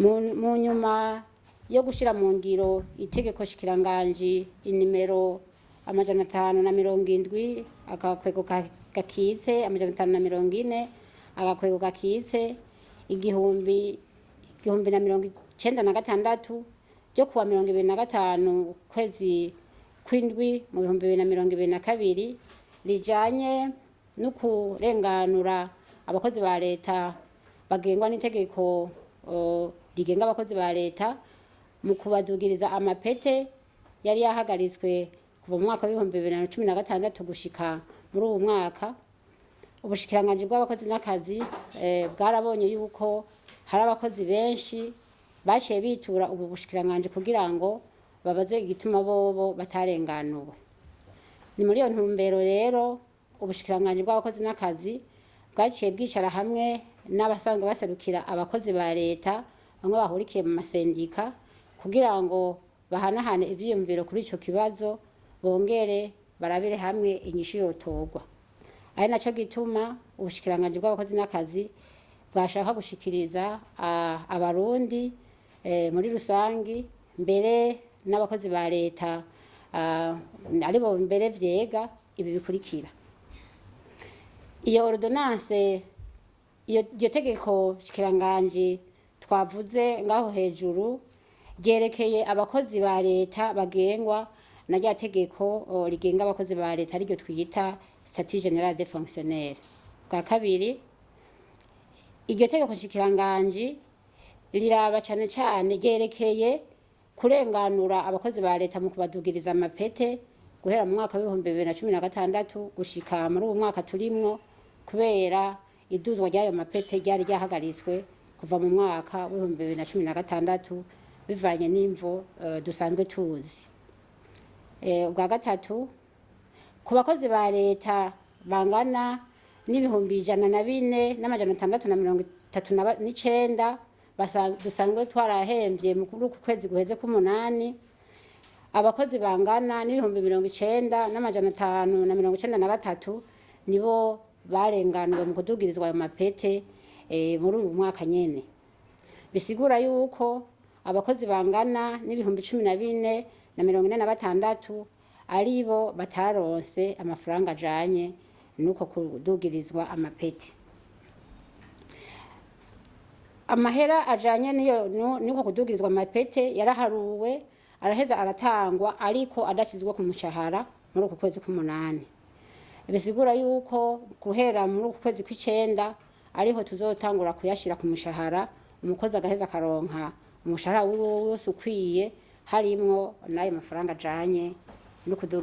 Mu nyuma yo gushira mu ngiro itegeko shikiranganji inimero 570 agakwego gakitse 540 agakwego gakitse 1096 ryo kuwa 25 ukwezi kw'indwi mu 2022, rijanye no kurenganura abakozi ba leta bagengwa n'itegeko rigenga abakozi ba leta mu kubadugiriza amapete yari yahagaritswe kuva mu mwaka w'2016 gushika muri uwu mwaka, ubushikiranganji bw'abakozi n'akazi bwarabonye yuko hari abakozi benshi baciye bitura ubu bushikiranganji kugira ngo babaze igituma bobo batarenganuwe. Ni muri iyo ntumbero rero ubushikiranganji bw'abakozi n'akazi bwaciye bwicara hamwe n'abasanzwe baserukira abakozi ba leta, bamwe bahurikiye mu masendika, kugira ngo bahanahane ivyiyumviro kuri ico kibazo, bongere barabire hamwe inyishu yotorwa. Ari naco gituma ubushikiranganji bw'abakozi n'akazi bwashaka gushikiriza abarundi muri rusangi, mbere n'abakozi ba leta aribo mbere vyega, ibi bikurikira: iyo ordonnance, iyo iryo tegeko shikiranganji twavuze ngaho hejuru, ryerekeye abakozi ba leta bagengwa na rya tegeko rigenga abakozi ba leta, ariryo twita statut général des fonctionnaires. Bwa kabiri, iryo tegeko nshikiranganji riraba cane cane, ryerekeye kurenganura abakozi ba leta mu kubadugiriza amapete guhera mu mwaka w'2016 gushika muri uwu mwaka turimwo, kubera iduzwa ry'ayo mapete ryari ryahagaritswe kuva mu mwaka w'2016 bivanye n'imvo dusanzwe tuzi. Ubwa gatatu, ku bakozi ba leta bangana n'104,639 dusanzwe twarahemvye muri uku kwezi guheze k'umunani, abakozi bangana n'90,593 nibo barenganuwe mu kudugirizwa ayo mapete muri uyu mwaka nyene. Bisigura yuko abakozi bangana n'14,046 aribo bataronse amafaranga ajanye nuko kudugirizwa amapete. Amahera ajanye niyo nuko kudugirizwa amapete yaraharuwe, araheza aratangwa, ariko adashyizwe ku mushahara muri uku kwezi k'umunani. Bisigura yuko guhera muri uku kwezi kw'icenda ariho tuzotangura kuyashira ku mushahara, umukozi agaheza akaronka umushahara wiwe wose ukwiye, harimwo n'ayo mafaranga ajanye no kuduga.